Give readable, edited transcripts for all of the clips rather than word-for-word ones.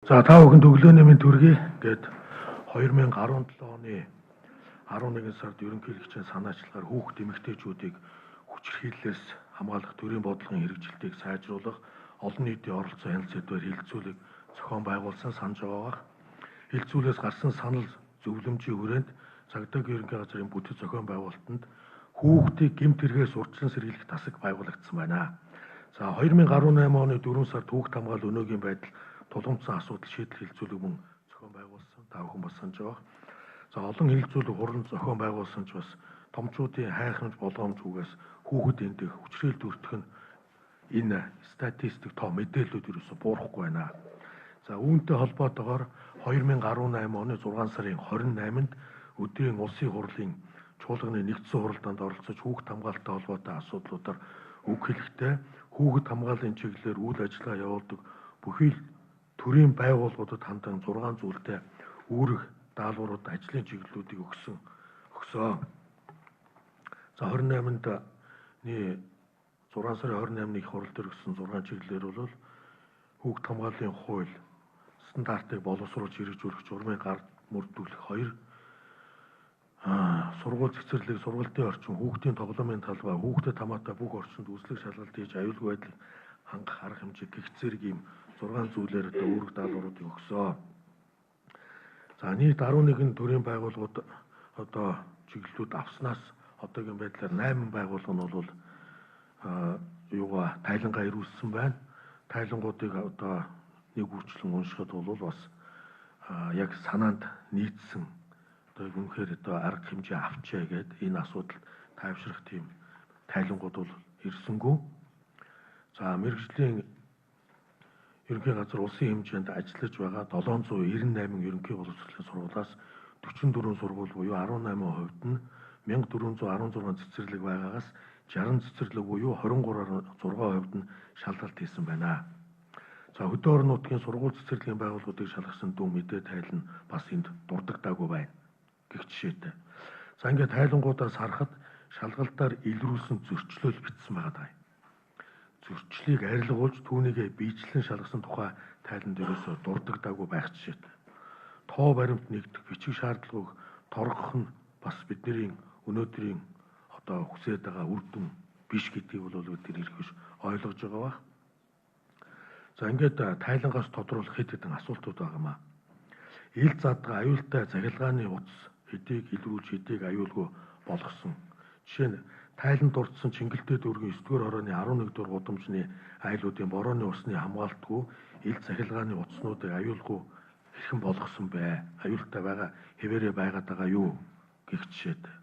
За та бүхэнд өглөөний мэнд төргий. Ингээд 2017 оны 11 сард ерөнхийлөгчийн санаачлагаар хүүхэд эмэгтэйчүүдийг хүчирхийллээс хамгаалах төрийн бодлогын хэрэгжилтийг сайжруулах олон нийтийн оролцоо хяналт сэдвээр хэлэлцүүлэг зохион байгуулсан санаж байгаа. Хэлэлцүүлээс гарсан санал зөвлөмжийн хүрээнд цагдаагийн ерөнхий газрын бүтэц зохион байгуулалтанд хүүхдийг гэмт хэрэгээс урьдчилан сэргийлэх тасаг байгуулагдсан байна. За 2018 оны 4 сард хүүхд хамгаалал өнөөгийн байдал тулгамдсан асуудал шийдэл хэлэлцүүлэг мөн зохион байгуулсан. Та бүхэн бас санаж байгаа. За олон хэлэлцүүлэг хурал зохион байгуулсан ч бас томчуудын хайхрамж болгоомжгүйгээс хүүхэд эндэх хүчрэл дүртэх нь энэ статистик тоо мэдээллүүд ерөөсө буурахгүй байна. За үүнтэй холбоотойгоор 2018 оны 6 сарын 28-нд өдрийн улсын хурлын чуулганы нэгдсэн хуралдаанд оролцож хүүхд хамгаалалттай холбоотой асуудлуудаар үг хэлэхдээ хүүхэд хамгааллын чиглэлээр үйл ажиллагаа явуулдаг бүхий л төрийн байгууллагуудад хандан 6 зүйлтэй үүрэг даалгаврууд ажлын чиглэлүүдийг өгсөө. За 28-нд 6 сарын 28-ны их хурал дээр өгсөн 6 чиглэлээр бол хүүхд хамгааллын хууль стандартыг боловсруулж хэрэгжүүлэх журмын гар мөрдүүлэх 2 сургууль цэцэрлэг, сургалтын орчин, хүүхдийн тоглоомын талбай, хүүхдэд хамаатай бүх орчинд үзлэг шалгалт хийж аюулгүй байдлыг хангах арга хэмжээ гих зэрэг ийм 6 зүйлээр одоо үүрэг даалгавруудыг өгсөө. За нийт 11 төрийн байгууллагууд одоо чиглэлүүд авснаас одоогийн байдлаар 8 байгууллага нь бол юугаа тайлангаа ирүүлсэн байна. Тайлангуудыг одоо нэг үрчлэн уншихад бол бас яг санаанд нийцсэн одоо үнэхээр одоо арга хэмжээ авчээ гээд энэ асуудал тайвшрах тийм тайлангууд бол ирсэнгүү. За мэргэжлийн ерөнхий газар улсын хэмжээнд ажиллаж байгаа 798 ерөнхий боловсролын сургуулиас 44 сургууль буюу 18% нь 1416 цэцэрлэг байгаагаас 60 цэцэрлэг буюу 23.6% нь шалгалт хийсэн байна. За хөдөө орон нутгийн сургууль цэцэрлэгийн байгууллагуудыг шалгасан дүн мэдээ тайл нь бас энд дурддагтаагүй байна гэх жишээтэй. За ингээд тайлангуудаас харахад шалгалтаар илрүүлсэн зөрчлөөл бичсэн байгаа даа. Зөрчлийг арилгуулж түүнийгээ биечлэн шалгасан тухай тайлан дээрээс дурддагтаагүй байх жишээтэй. Тоо баримт нэгдэх бичиг шаардлагыг торгох нь бас бидний өнөөдрийн одоо хүсээд байгаа үр дүн биш гэдгийг бол бид нар ирэх биш ойлгож байгаа бах. За ингээд тайлангаас тодруулах хэд хэдэн асуултууд байгаа маа. Ил задгаа аюултай цахилгааны утас хэдийг илрүүлж хэдийг аюулгүй болгосон. Жишээ нь тайлан дурдсан Чингэлтэй дүүргийн 9-р хорооны 11-р гудамжны айлуудын борооны усны хамгаалтгүй ил цахилгааны утаснуудыг аюулгүй хэрхэн болгосон бэ? Аюултай байгаа хэвээрээ байгаад байгаа юу гэх жишээтэй.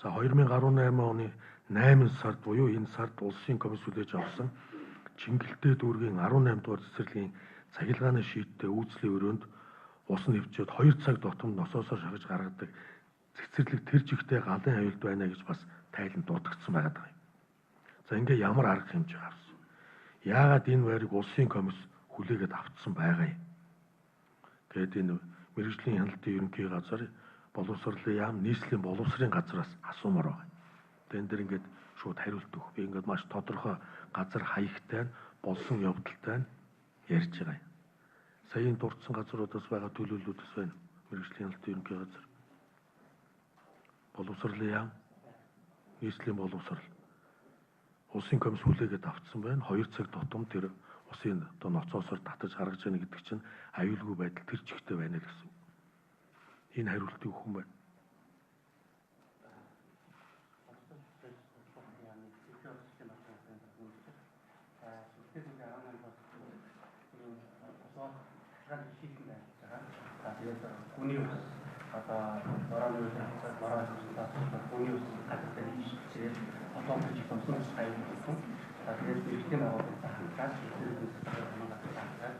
За 2018 оны 8 сард буюу энэ сард улсын комисс хүлээж авсан Чингэлтэй дүүргийн 18 дугаар цэцэрлэгийн цахилгааны шийдтэй үйлдлийн өрөөнд ус нэвчээд 2 цаг тутамд носоосоо шахаж гаргадаг цэцэрлэг тэр жигтэй галын аюулд байна гэж бас тайлан дурдгдсан байгаа даа. За ингээ ямар арга хэмжээ авсан? Яагаад энэ байрыг улсын комисс хүлээгээд автсан байгаа юм? Тэгэд энэ мэргэжлийн хяналтын ерөнхий газар, боловсролын яам, нийслэлийн боловсрын газраас асуумаар байгаа. Тэгээд энэ дэр ингээд шууд хариулт өгөх. Би ингээд маш тодорхой газар хаягтай нь болсон явдалтай нь ярьж байгаа юм. Саяын дурдсан газруудаас байгаа төлөөллүүдээс байна. Мэргэжлийн хяналтын ерөнхий газар, боловсролын яам, нийслэлийн боловсрол. Улсын комисс хүлээгээд автсан байна. 2 цаг тутам тэр усын одоо ноцоосоор татаж гаргаж яана гэдэг чинь аюулгүй байдал тэр чигтээ байна л гэсэн. Энэ хариултыг өгөх юм байна. Гүний ус одоо борооны үеийн хацаад бороо хацаад гүний ус газар дээр ишчихээд холбоо хийж томсон ус аюулгүй. За тэгээд мэргэжлийн байгууллагатай хамтраад шийдвэрийн газар хамтраад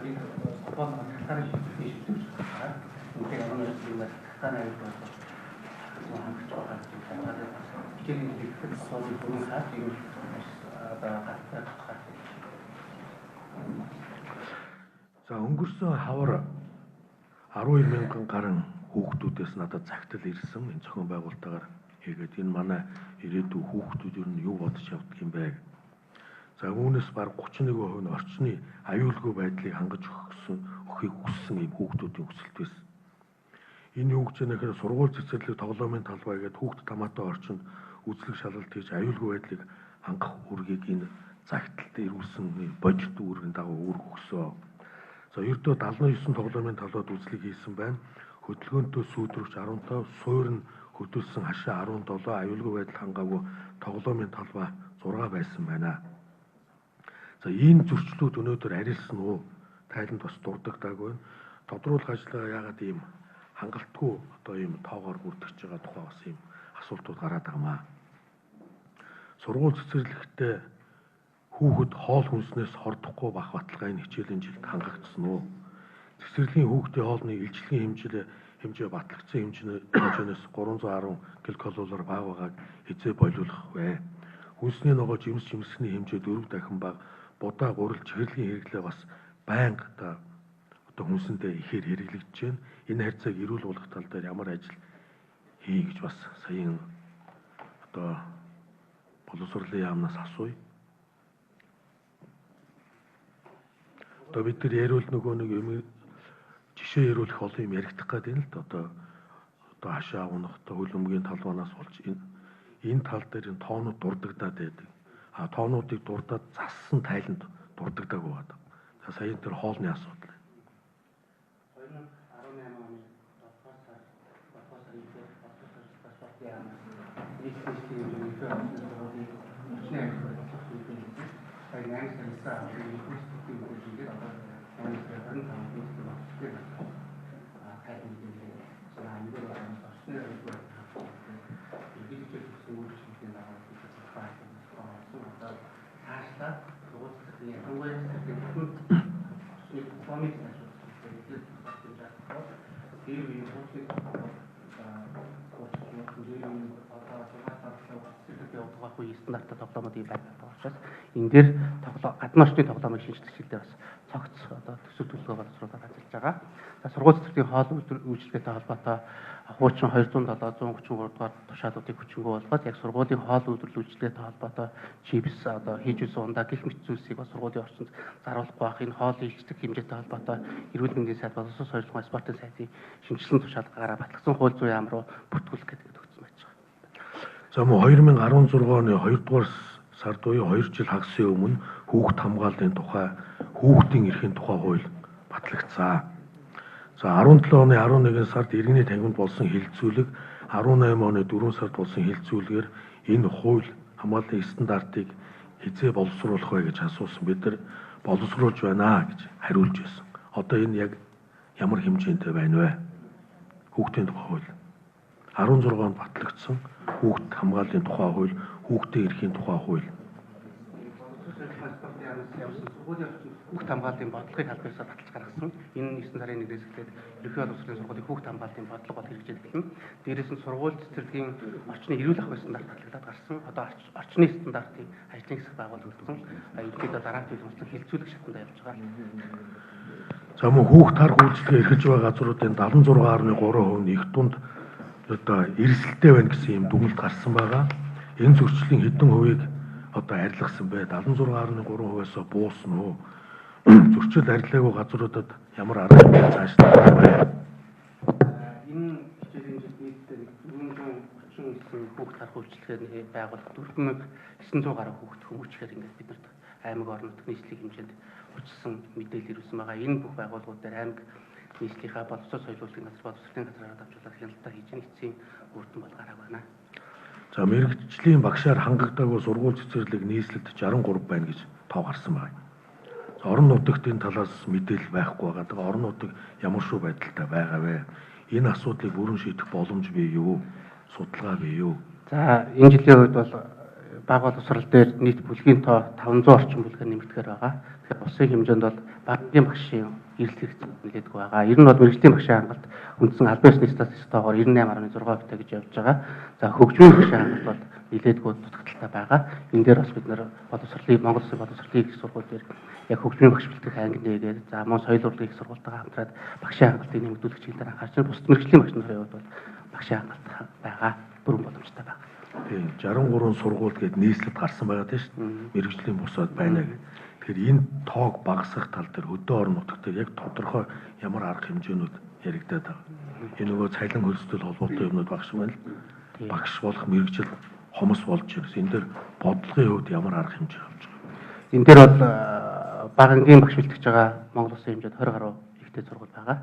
нэг холбоо цахилгааны шийдвэрийн шийдвэр гаргаад үнэхээр ямар нэг юм цахилгааны аюулгүй хангаж байгаа гэж байна. Хичээлийн хэрэгтэд холбооны бүрэн хаад ер нь одоо газар гарч. За өнгөрсөн хавар 12 мянган гаруй хүүхдүүдээс надад загтал ирсэн. Энэ зохион байгуулалтаар хийгээд энэ манай ирээдүйн хүүхдүүд ер нь юу бодож явдаг юм бэ? За үүнээс бараг 31% нь орчны аюулгүй байдлыг хангаж өгсөн өгөхийг хүссэн ийм хүүхдүүдийн хүсэлт байсан. Энэ юу гэж нэхэр сургууль цэцэрлэг тоглоомын талбай гэдэг хүүхд тамаатай орчинд үзлэг шалгалт хийж аюулгүй байдлыг хангах үүргийг энэ загталд ирүүлсэн бодит үүргийн дагуу үүрэг өгсөө. За ердөө 79 тоглоомын талбайд үзлэг хийсэн байна. Хөдөлгөөнтэй сүйдрэгч 15, суур нь хөдөлсөн хашаа 17, аюулгүй байдал хангаагүй тоглоомын талбай 6 байсан байна. За ийм зөрчлүүд өнөөдөр арилсан уу? Тайланд бас дурддагтаагүй. Тодруулах ажиллагаа яагаад ийм хангалтгүй одоо ийм тоогоор бүртгэж байгаа тухай бас ийм асуултууд гараад байгаа маа. Сургууль цэцэрлэгтээ хүүхэд хоол хүнснээс хордохгүй бах баталгаа энэ хичээлийн жилд хангагдсан уу? Цэцэрлэгийн хүүхдийн хоолны илчлэгийн хэмжээ батлагдсан хэмжээнээс 310 ккал-аар бага байгааг хэзээ болиулах вэ? Хүнсний ногоо жимс жимсний хэмжээ 4 дахин бага, будаа гурил чихэрлэгийн хэрэглээ бас байнга одоо хүнсэндээ ихээр хэрэглэгдэж байна. Энэ харьцааг эрүүл болгох тал дээр ямар ажил хий гэж бас саяын одоо боловсролын яамнаас асууя. Одоо бид нар яриул нөгөө нэг юм жишээ яриулах олон юм яригдах гэдэг юм л да. Одоо хашаа унах, одоо хөл өмгийн талбанаас болж энэ тал дээр энэ тоонууд дурддагдаад байдаг. А тоонуудыг дурдаад зассан тайланд дурддагдаагүй байна. За саяын тэр хоолны асуудал. 2018 оны 7 сар 7 сарын дээр боловсрол спортын яамнаас нийслэлийн хэмжээний сургуулийн орчны аюулгүй бодлого мэдээлсэн. Сая 8 сарын 9-нд үйлчлэлийн мэдээлэл одоо 8 сарын 25-нд нийслэлийн бодлогын тайлан мэдээлэл. За энэ дээр орчны аюулгүй бодлого ерөнхийдөө төгсөн үйлчлэлийн дагуу тодорхой болсон. Одоо цаашлаад сургууль цэцэрлэгийн ялангуяа цэцэрлэгийн бүхэн орчны дипломыг сайжруулах хэрэгтэй чадах. Тэр үеийн хуучлыг одоо үе стандарттай тоглоомууд байдаг учраас энэ дээр гадны орчны тоглоомыг шинжлэх чиглэлээр бас цогц одоо төсөв төлөвлөгөө боловсруулаад ажиллаж байгаа. За сургууль цэцэрлэгийн хоол үйлчилгээтэй холбоотой хуучин 207 133 дугаар тушаалуудыг хүчингү болгоод яг сургуулийн хоол үйлчилгээтэй холбоотой чипс одоо хийж үйсэн ундаа гэх мэт зүйлсийг бас сургуулийн орчинд заруулахгүй байх, энэ хоол үйлчлэх хэмжээтэй холбоотой эрүүл мэндийн сайд, боловсрол соёлын спортын сайдын шинжилсэн тушаал гараа батлагдсан хууль зүйн яам руу бүртгүүлэх гэдэг төгссөн байж байгаа. За мөн 2016 оны 2 дугаар сард буюу 2 жил хагасын өмнө хүүхд хамгааллын тухай, хүүхдийн эрхийн тухай хууль батлагдсан. За 17 оны 11 сард иргэний танхимд болсон хилцүүлэг, 18 оны 4 сард болсон хилцүүлгээр энэ хууль хамгааллын стандартыг хэзээ боловсруулах вэ гэж асуусан. Бид нар боловсруулж байна гэж хариулж байсан. Одоо энэ яг ямар хэмжээндээ байна вэ? Хүүхдийн тухай хууль 16 онд батлагдсан хүүхд хамгааллын тухай хууль, хүүхдийн эрхийн тухай хууль. Хүүхд хамгааллын бодлогыг аль биесээр баталж гаргасан. Энэ 9 сарын 1-ээс эхлээд ерөнхий боловсролын сургуулийн хүүхд хамгааллын бодлого бол хэрэгжиж эхэлнэ. Дээрээс нь сургууль цэцэрлэгийн орчны эрүүл ахуйн стандарт батлагдаад гарсан. Одоо орчны стандартын ажлын хэсэг байгуулагдсан. Ерөнхийдөө дараах жил онцлог хилцүүлэх шатанд явж байгаа. За мөн хүүхд харах үйлчилгээ эрхэлж байгаа газруудын 76.3% нь их дунд одоо эрсдэлтэй байна гэсэн юм дүгнэлт гарсан байгаа. Энэ зөрчлийн хэдэн хувийг одоо арилгасан бэ? 76.3%-аас буусан уу? Зөрчил арилгаагүй газруудад ямар арга хэмжээ цаашлах вэ? Энэ хичээлийн жилд нийтдээ 439 хүүхд харах үйлчилгээний байгууллага 4900 гаруй хүүхд хүмүүжихээр ингээд биднэрт аймаг орон нутгийн нийслэлийн хэмжээнд учирсан мэдээлэл ирүүлсэн байгаа. Энэ бүх байгууллагууд дээр аймаг нийслэлийнхаа боловсрол соёлын газар, боловсролын газраар давжуулаад хяналтаа хийж эцсийн үр дүн бол гарааг байна. За мэргэжлийн багшаар хангагдаагүй сургууль цэцэрлэг нийслэлд 63 байна гэж тоо гарсан байна. За орон нутагт энэ талаас мэдээлэл байхгүй байгаа. Тэгээ орон нутаг ямар шүү байдалтай байгаа вэ? Энэ асуудлыг бүрэн шийдэх боломж бий юу? Судалгаа бий юу? За энэ жилийн хувьд бол баг боловсрол дээр нийт бүлгийн тоо 500 орчим бүлгээр нэмэгдэхээр байгаа. Тэгэхээр улсын хэмжээнд бол багийн багшийн эрэлт хэрэгцээ нэлээдгүй байгаа. Ер нь бол мэргэжлийн багшийн хангалт үндсэн албан ёсны статистик тоогоор 98.6% гэж явж байгаа. За хөгжмийн багшийн хангалт бол нэлээдгүй дутагдaltaй байгаа. Энэ дээр бас бид нэр боловсролын Монгол Улсын боловсролын их сургууль дээр яг хөгжмийн багш бэлтгэх анги нээгээд за мөн соёл урлагийн их сургуультайгаа хамтраад багшийн хангалтыг нэмэгдүүлэх чиглэлээр анхаарч байна. Бусад мэргэжлийн багш нарын хувьд бол багшийн хангалт байгаа. Бүрэн боломжтой байгаа. Тийм 63 сургууль гээд нийслэлд гарсан байгаа тийм шүү дээ. Мэргэжлийн бусад байна гэх. Тэгэхээр энэ тоог багасгах тал дээр хөдөө орон нутагт яг тодорхой ямар арга хэмжээнүүд яригадаад байгаа. Энэ нөгөө цалин хөлстэй холбоотой юмнууд багш байна л. Багш болох мэргэжил хомос болж байна. Энэ дээр бодлогын хувьд ямар арга хэмжээ авч байгаа. Энэ дээр бол бага ангийн багш бэлтгэж байгаа Монгол Улсын хэмжээнд 20 гаруй ихтэй сургууль байгаа.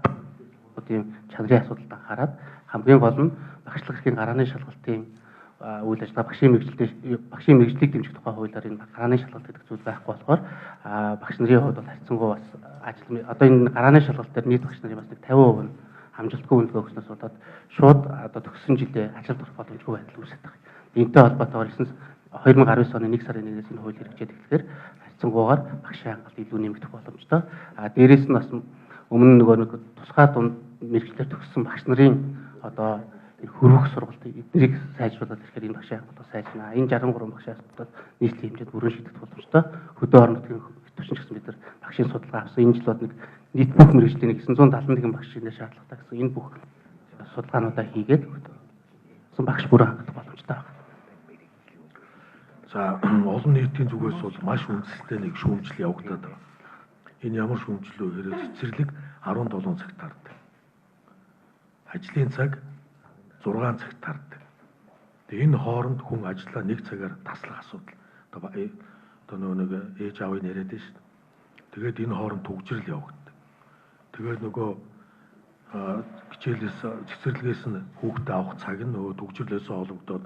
Тийм чанарын асуудалд анхаарат хамгийн гол нь багшлах эрхийн гарааны шалгалтын үйл ажиллагаа багшийн мэргэжлийг дэмжих тухай хуулиар энэ гарааны шалгалт гэдэг зүйл байхгүй болохоор багш нарын хувьд бол харьцангуй бас ажил одоо энэ гарааны шалгалт дээр нийт багш нарын бас нэг 50% нь амжилтгүй үнэлгээ өгснөөс болоод шууд одоо төгссөн жилдээ ажилд орох боломжгүй байдал үүсэж байгаа. Энэтэй холбоотойгоор 2019 оны 1 сарын 1-ээс энэ хууль хэрэгжээд эхлэхээр харьцангуйгаар багшийн хангалт илүү нэмэгдэх боломжтой. А дээрээс нь бас өмнө нөгөө нэг тусгай дунд мэргэжлээр төгссөн багш нарын одоо хөрвөх сургалт эднэрийг сайжруулаад ирэхээр энэ багшийн хангалт сайжрна. Энэ 63 багшийн асуудал нийслэлийн хэмжээнд бүрэн шийдэх боломжтой. Хөдөө орон нутгийн төвшин ч гэсэн бид нар багшийн судалгаа авсан. Энэ жил бол нэг нийт бүх мэргэжлийн 971 багшийн шаардлагатай гэсэн энэ бүх судалгаануудаа хийгээд багш бүрэн хангах боломжтой байна. За олон нийтийн зүгээс бол маш үндэслэлтэй нэг шүүмжил явагдаад байна. Энэ ямар шүүмжил вэ гэхээр цэцэрлэг 17 цагт тардаг. Ажлын цаг 6 цагт тардаг. Тэгээ энэ хооронд хүн ажлаа нэг цагаар таслах асуудал. Одоо нөгөө нэг ээж аавыг яриад байна шүү дээ. Тэгээд энэ хооронд түгжрэл явагддаг. Тэгээд нөгөө хичээлээс цэцэрлэгээс нь хүүхдээ авах цаг нь нөгөө түгжрэлээс олгодоод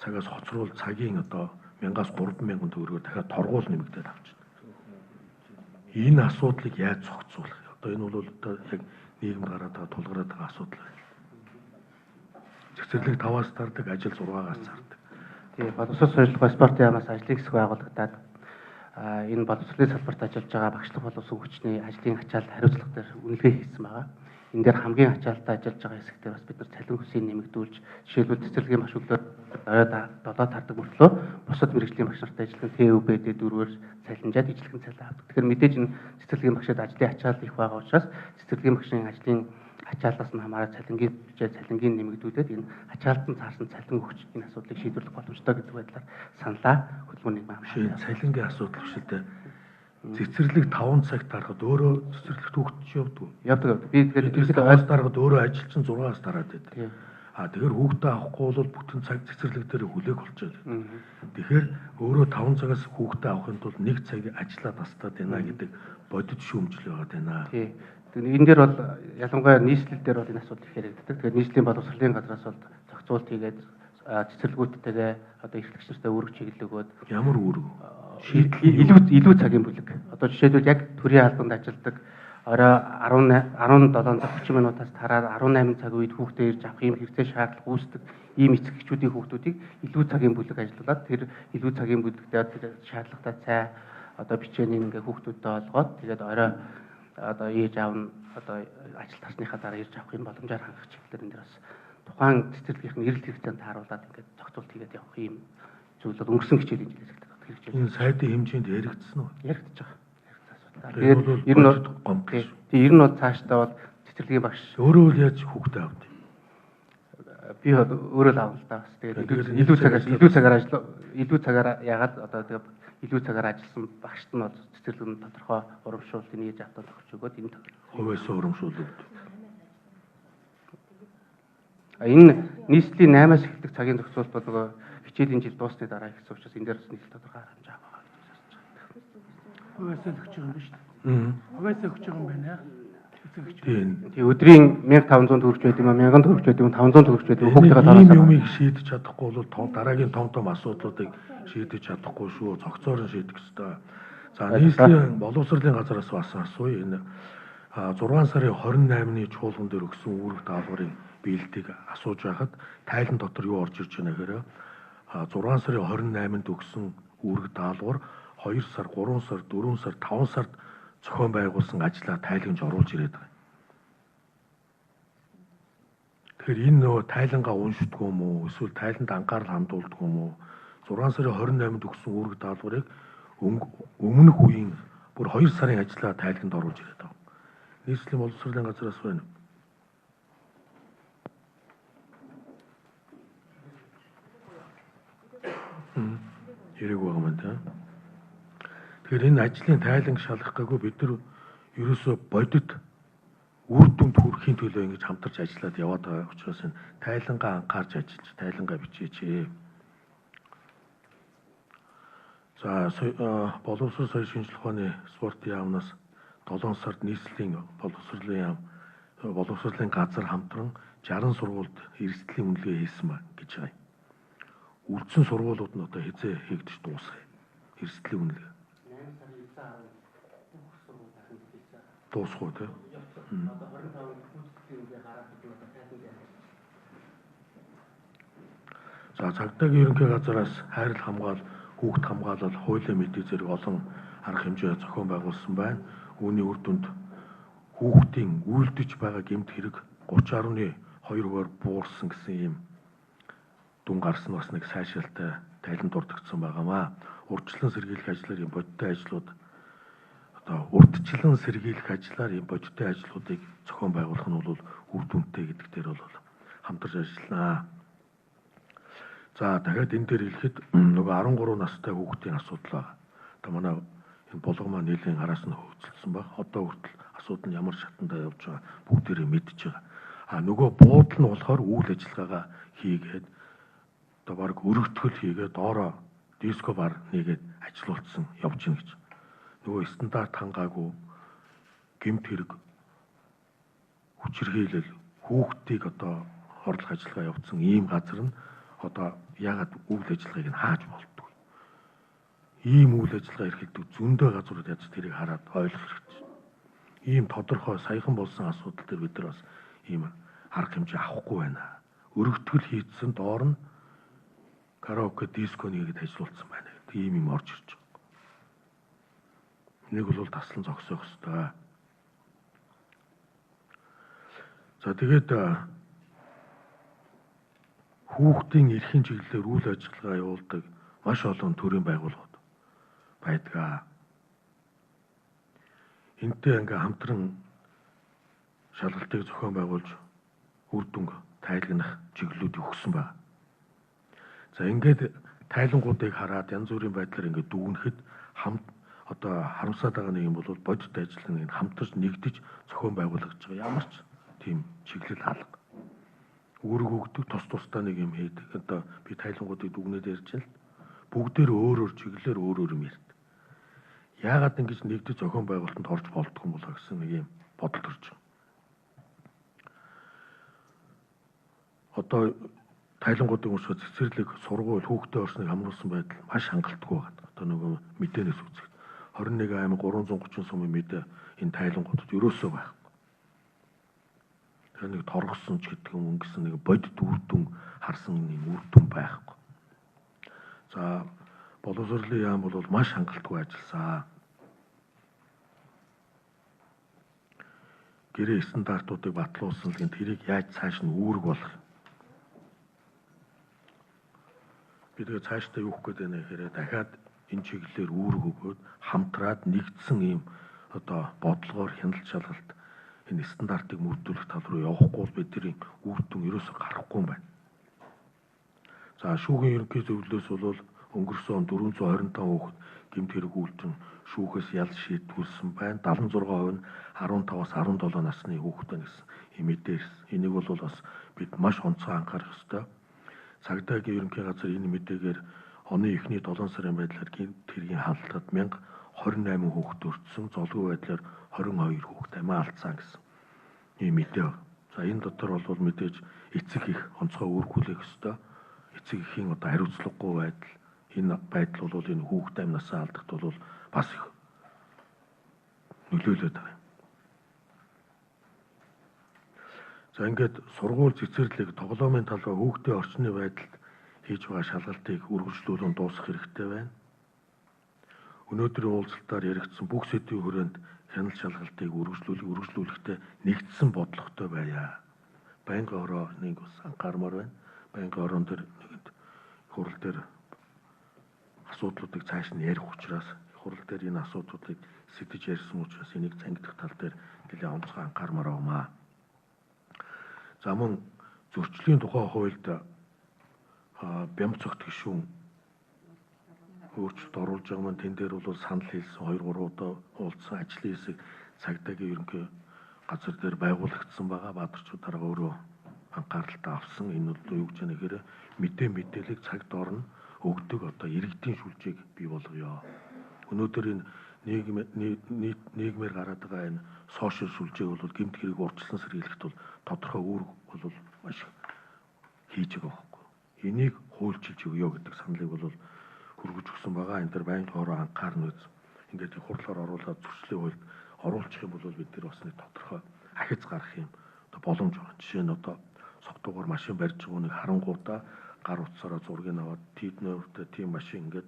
цагаас хоцруул цагийн одоо 1000-аас 3000 төгрөгөөр дахиад торгуул нэмэгдээд авчихна. Энэ асуудлыг яаж зохицуулах? Одоо энэ бол одоо яг нийгэмд гараад байгаа тулгараад байгаа асуудал байна. Цэцэрлэг 5-аас тардаг, ажил 6-аас зардаг. Тийм, боловсрол соёл спортын яамаас ажлын хэсэг байгуулагдаад энэ боловсролын салбарт ажиллаж байгаа багшлах боловсон хүчний ажлын ачаалт хариуцлага дээр үнэлгээ хийсэн байгаа. Энэ дээр хамгийн ачаалттай ажиллаж байгаа хэсэгтээ бас бид нар цалин хөлсийг нэмэгдүүлж, жишээлбэл цэцэрлэгийн багш өглөө орой 7 тардаг мөртлөө бусад мэргэжлийн багш нартай ажиллах ТӨБД 4-ээр цалинжаад ижилхэн цалин авдаг. Тэгэхээр мэдээж энэ цэцэрлэгийн багшид ажлын ачаал их байгаа учраас цэцэрлэгийн багшийн ажлын ачаалаас нь хамаарат цалингийн бюджет, цалингийн нэмэгдүүлээд энэ ачаалтан цаарсан цалин өгч энэ асуудлыг шийдвэрлэх боломжтой гэдэг байдлаар саналаа хөдөлгөөний маамшиг. Цалингийн асуудал биш л дээ. Цэцэрлэг 5 цагт тарахад өөрөө цэцэрлэгт хүүхэд чи явдаг. Явдаг. Би тэгэхээр ерөнхийдөө 5-аас дарахад өөрөө ажил чинь 6-аас тараад байдаг. А тэгэхээр хүүхдээ авахгүй бол бүтэн цаг цэцэрлэг дээр хүлээх болчиход. Тэгэхээр өөрөө 5 цагаас хүүхдээ авахын тулд 1 цаг ажиллаа тастаад байна гэдэг бодит шүүмжил байгаа даа. Тийм. Энэ дээр бол ялангуяа нийслэл дээр бол энэ асуудал их яригддаг. Тэгэхээр нийслэлийн боловсролын газраас бол зохицуулт хийгээд цэцэрлэгүүдтэйгээ одоо эрхлэгч нартай үүрэг чиглэл өгөөд ямар үүрэг? Илүү цагийн бүлэг. Одоо жишээлбэл яг төрийн албанд ажилладаг орой 17 цаг 30 минутаас тараад 18 цаг үед хүүхдээ ирж авах юм хэрэгцээ шаардлага үүсдэг ийм эцэг эхчүүдийн хүүхдүүдийг илүү цагийн бүлэг ажиллуулад тэр илүү цагийн бүлэгтээ тэр шаардлагатай цай одоо бичээний ингээ хүүхдүүдтэй олгоод тэгээд орой одоо ээж аав нь одоо ажил тарсныхаа дараа ирж авах юм боломжоор хангах чиглэлээр энэ дэр бас тухайн цэцэрлэгийнхэн эрэлт хэрэгцээнд тааруулаад ингээд зохицуулт хийгээд явах юм зүйл бол өнгөрсөн хичээлийн жилээс эхэлдэг. Энэ сайдын хэмжээнд яригдсан уу? Яригдж байгаа. Яригдсан асуудал. Тэгээд ер нь бол тийм ер нь бол цаашдаа бол цэцэрлэгийн багш өөрөө л яаж хүүхдээ авд юм? Би өөрөө л авна л да. Бас тэгээд илүү цагаар яагаад одоо тэгээд илүү цагаар ажилласан багшд нь бол цэцэрлэг нь тодорхой урамшууллыг ээж автаа тохирч өгөөд энэ хувьас урамшуулдаг. Энэ нийслэлийн 8-аас эхэлдэг цагийн зохицуулалт бол нөгөө хичээлийн жил дуусны дараа ихсэн учраас энэ дээр бас нийслэл тодорхой арга хэмжээ авах гэж харж байгаа. Хувьас л өгч байгаа юм биш үү? Хувьас өгч байгаа юм байна. Тийм өдрийн 1500 төгрөгч байд юм аа, 1000 төгрөгч байд юм, 500 төгрөгч байд юм хүүхдийнхээ талаас ийм юмыг шийдэж чадахгүй бол дараагийн том том асуудлуудыг шийдэж чадахгүй шүү. Цогцоор нь шийдэх ёстой. За нийслэлийн боловсролын газараас бас асууя. Энэ 6 сарын 28-ны чуулган дээр өгсөн үүрэг даалгаврын биелэлтийг асууж байхад тайлан дотор юу орж ирж байна гэхээр 6 сарын 28-нд өгсөн үүрэг даалгавар 2 сар, 3 сар, 4 сар, 5 сард зохион байгуулсан ажлаа тайлгнж оруулж ирээд байгаа. Тэгэхээр энэ нөгөө тайлангаа уншдаггүй юм уу? Эсвэл тайланд анхаарал хандуулдаггүй юм уу? 6 сарын 28-нд өгсөн үүрэг даалгаврыг өмнөх үеийн бүр 2 сарын ажлаа тайлганд оруулж ирээд байгаа. Нийслэлийн боловсролын газраас байна. Тэгэхээр энэ ажлын тайлан шалгах гээгүй бид нар ерөөсөө бодит үр дүнд хүрэхийн төлөө ингэж хамтарч ажиллаад яваад байгаа учраас энэ тайлангаа анхаарч ажиллаж тайлангаа бичээч. За боловсрол соёл шинжилгээ ухааны спортын яамнаас 7 сард нийслэлийн боловсролын яам боловсролын газар хамтран 60 сургуульд эрсдлийн үнэлгээ хийсэн ба гэж байгаа юм. Үлдсэн сургуулиуд нь одоо хэзээ хийгдэж дуусах юм. Эрсдлийн үнэлгээ. 8 сарын 9-нд бүх сургууль дахин хийсэн. Дуусах уу те? Одоо 25-нд гүйцэтгэлийн үнэлгээ гараад бид одоо тайлан дээр. За цагдаагийн ерөнхий газараас хайрл хамгаал, хүүхд хамгаалал, хуулийн мэдээ зэрэг олон арга хэмжээ зохион байгуулсан байна. Үүний үр дүнд хүүхдийн үйлдэж байгаа гэмт хэрэг 30.2%-аар буурсан гэсэн ийм дүн гарсан бас нэг сайшаалтай тайлан дурдгдсан байгаамаа. Урьдчилан сэргийлэх ажлаар ийм бодиттой ажлууд одоо урьдчилан сэргийлэх ажлаар ийм бодиттой ажлуудыг зохион байгуулах нь бол үр дүнтэй гэдэг дээр бол хамтарч ажилланаа. За дахиад энэ дээр хэлэхэд нөгөө 13 настай хүүхдийн асуудал байгаа. Одоо манай энэ булга маань нийлэн араас нь хөөцөлдсөн баг. Одоо хүртэл асуудал нь ямар шатандаа явж байгаа бүгдээрээ мэдж байгаа. А нөгөө буудал нь болохоор үйл ажиллагаагаа хийгээд одоо баг өргөтгөл хийгээд доороо диско бар нэгээд ажилуулсан явж гин гэж. Нөгөө стандарт хангаагүй гэмт хэрэг хүчирхийлэл хүүхдийг одоо хорлох ажиллагаа явуулсан ийм газар нь одоо яагаад үйл ажиллагааг нь хааж болдгоо. Ийм үйл ажиллагаа эрхэлдэг зөндөө газрууд яаж тэрийг хараад ойлгох хэрэгтэй. Ийм тодорхой саяхан болсон асуудал дээр бид нар бас ийм арга хэмжээ авахгүй байна. Өргөтгөл хийдсэн доор нь караоке, диско нэгэд ажилуулсан байна гэдэг ийм юм орж ирж байгаа. Энийг бол таслан зогсоох ёстой. За тэгээд хүүхдийн эрхийн чиглэлээр үйл ажиллагаа явуулдаг маш олон төрлийн байгууллагууд байдаг. Энтэй ингээ хамтран шалгалтыг зохион байгуулж үр дүнг тайлгнах чиглэлүүд өгсөн байна. За ингээд тайлангуудыг хараад янз бүрийн байдлаар ингээд дүгнэхэд хамт одоо харамсаад байгаа нэг юм бол бодит ажил нэг хамтарч нэгдэж зохион байгуулагдаж байгаа ямар ч тийм чиглэл алга. Үүрэг өгдөг тус тусдаа нэг юм хийдэг. Одоо би тайлангуудыг дүгнээд ярьж байна л. Бүгдээр өөр өөр чиглэлээр өөр өөр юм ярьд. Яагаад ингэж нэгдэж зохион байгуулалтанд орж болдгоо юм болоо гэсэн нэг юм бодол төрж байгаа. Одоо тайлангуудыг уншихад цэцэрлэг, сургууль, хүүхдээ орсныг хамруулсан байдал маш хангалтгүй байна. Одоо нөгөө мэдээнээс үзэхэд 21 аймаг 330 сумын мэдээ энэ тайлангуудад ерөөсөө байхгүй. Тэр нэг торгосон ч гэдэг юм өнгөсөн нэг бодит үр дүн харсан нэг үр дүн байхгүй. За боловсролын яам бол маш хангалтгүй ажилласан. Гэрээ стандартуудыг батлуулсан л гэн тэрийг яаж цааш нь үүрэг болох. Би тэгээ цаашдаа юу гэх гээд байна гэхээр дахиад энэ чиглэлээр үүрэг өгөөд хамтраад нэгдсэн ийм одоо бодлогоор хяналт шалгалт энэ стандартыг мөрдүүлэх тал руу явахгүй бол бидний үр дүн ерөөсөө гарахгүй юм байна. За шүүхийн ерөнхий зөвлөлөөс бол өнгөрсөн он 425 хүүхэд гэмт хэрэг үйлдэн шүүхээс ял шийтгүүлсэн байна. 76% нь 15-аас 17 насны хүүхэд байна гэсэн ийм мэдээ ирсэн. Энийг бол бас бид маш онцгой анхаарах ёстой. Цагдаагийн ерөнхий газар энэ мэдээгээр оны эхний 7 сарын байдлаар гэмт хэргийн хандлтад 1028 хүүхэд өртсөн, золгүй байдлаар 22 хүүхэд амиа алдсан гэсэн ийм мэдээ. За энэ дотор бол мэдээж эцэг их онцгой үүрэг хүлээх ёстой. Эцэг эхийн одоо хариуцлагагүй байдал, энэ байдал бол энэ хүүхэд амнасаа алдахт бол бас их нөлөөлөд байгаа юм. За ингээд сургууль цэцэрлэг тоглоомын талбай хүүхдийн орчны байдалд хийж байгаа шалгалтыг үргэлжлүүлэн дуусгах хэрэгтэй байна. Өнөөдрийн уулзалтаар яригдсан бүх сэдвийн хүрээнд хяналт шалгалтыг үргэлжлүүлэхдээ нэгдсэн бодлоготой байя. Байнгын хороо нэг бас анхаармаар байна. Байнгын хорон дээр нэгэнд хурал дээр асуудлуудыг цааш нь ярих учраас хурал дээр энэ асуудлуудыг сэтэж ярьсан учраас энийг зангидах тал дээр нэлээд онцгой анхаармаар байгаамаа. За мөн зөрчлийн тухай хуульд Бямцогт гишүүн Өөрчлөлт оруулж байгаа маань тэн дээр бол санал хэлсэн 2 3 удаа уулзсан ажлын хэсэг цагдаагийн ерөнхий газар дээр байгуулагдсан байгаа. Бадарчуудаараа өөрөө анхааралтай авсан. Энэ бол юу гэж байна гэхээр мэдээллийг цаг дорно өгдөг одоо иргэдийн сүлжээг бий болгоё. Өнөөдөр энэ нийгмээр гараад байгаа энэ сошиал сүлжээг бол гэмт хэрэг урьдчилан сэргийлэхэд бол тодорхой үүрэг бол маш хийж байгаа байхгүй. Энийг хуульчилж өгье гэдэг саналыг бол хөргөж өгсөн байгаа. Энэ дэр байнгын хороо анхаарна үз. Ингээд их хурлаар оруулаад зөрчлийн хуульд оруулчих юм бол бид нар бас нэг тодорхой ахиц гарах юм одоо боломж байна. Жишээ нь одоо согтуугаар машин барьж байгаа нэг харангуудаа гар утсаараа зургийг аваад тэднэртэй тийм машин ингээд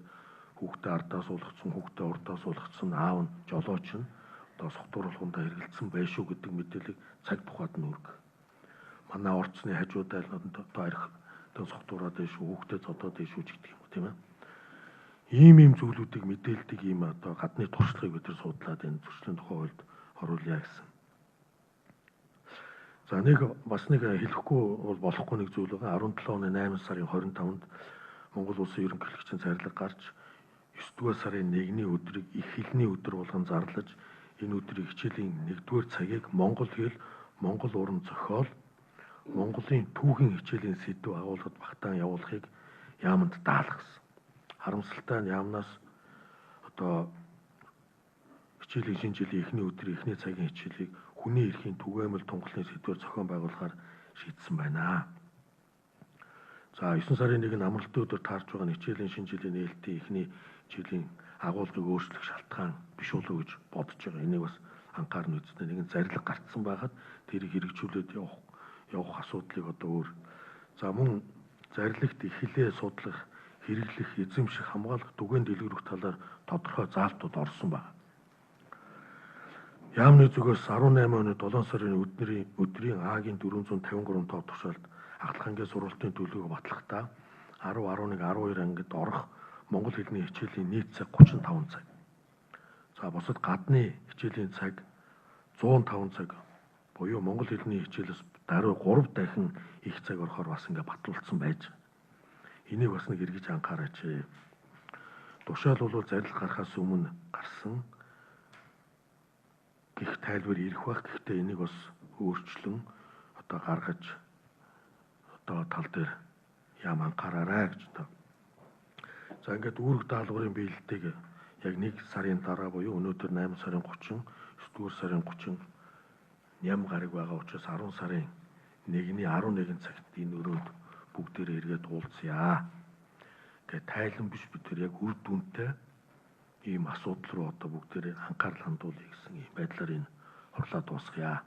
хүүхдээ ардаа суулгацсан, хүүхдээ урдаа суулгацсан, аав нь жолооч нь одоо согтууруулгандаа хэрэгэлсэн байх шүү гэдэг мэдээллийг цаг тухайд нь өрг. Манай орцны хажуудаа одоо арх одоо согтуураад байх шүү, хүүхдээ зодоод байх шүү гэдэг юм уу, тийм ээ. Ийм зүйлүүдийг мэдээлдэг ийм одоо гадны туршлагыг бид нар судлаад энэ зөрчлийн тухай хуульд оруулъя гэсэн. За нэг бас нэг хэлэхгүй бол болохгүй нэг зүйл байгаа. 17 оны 8 сарын 25-нд Монгол Улсын ерөнхийлөгчийн зарлага гарч 9-р сарын 1-ний өдрийг их хэлний өдөр болгон зарлаж энэ өдрийг хичээлийн 1-р цагийг монгол хэл, монгол уран зохиол, Монголын түүхийн хичээлийн сэдэв агуулгад багтаан явуулахыг яаманд даалгасан. Харамсалтай нь яамнаас одоо хичээлийн шинэ жилийн эхний өдрийн эхний цагийн хичээлийг хүний эрхийн түгээмэл тунгалын сэдвээр зохион байгуулахаар шийдсэн байна. За 9 сарын 1-нд амралтын өдөр таарч байгаа нь хичээлийн шинэ жилийн нээлтийн эхний жилийн агуулгыг өөрчлөх шалтгаан биш болов уу гэж бодож байгаа. Энийг бас анхаарна үзнэ. Нэгэн зарлиг гарцсан байхад тэрийг хэрэгжүүлээд явах асуудлыг одоо өөр. За мөн зарлагт их хэлээ судлах, хэрэглэх, эзэмших, хамгаалах, түгээн дэлгэрэх талаар тодорхой заалтууд орсон байна. Яамны зүгээс 18 оны 7 сарын өдрийн А-гийн 453 тоо тушаалд ахлах ангийн сургалтын төлөвийг батлахдаа 10, 11, 12 ангид орох монгол хэлний хичээлийн нийт цаг 35 цаг. За бусад гадны хичээлийн цаг 105 цаг буюу монгол хэлний хичээлээс даруй 3 дахин их цаг орохоор бас ингээ батлуулсан байж. Энийг бас нэг эргэж анхаараач. Тушаал бол зарлиг гарахаас өмнө гарсан гих тайлбар ирэх байх. Гэхдээ энийг бас өөрчлөн одоо гаргаж одоо тал дээр яам анхаараарай гэж одоо. За ингээд үүрэг даалгаврын биелэлтийг яг 1 сарын дараа буюу өнөөдөр 8 сарын 30, 9 сарын 30 ням гараг байгаа учраас 10 сарын 1-ний 11 цагт энэ өрөөнд бүгдээрээ эргээд уулзъя. Тэгээ тайлан биш, бид тэр яг үр дүнтэй ийм асуудал руу одоо бүгдээрээ анхаарал хандуулъя гэсэн ийм байдлаар энэ хурлаа дуусгая.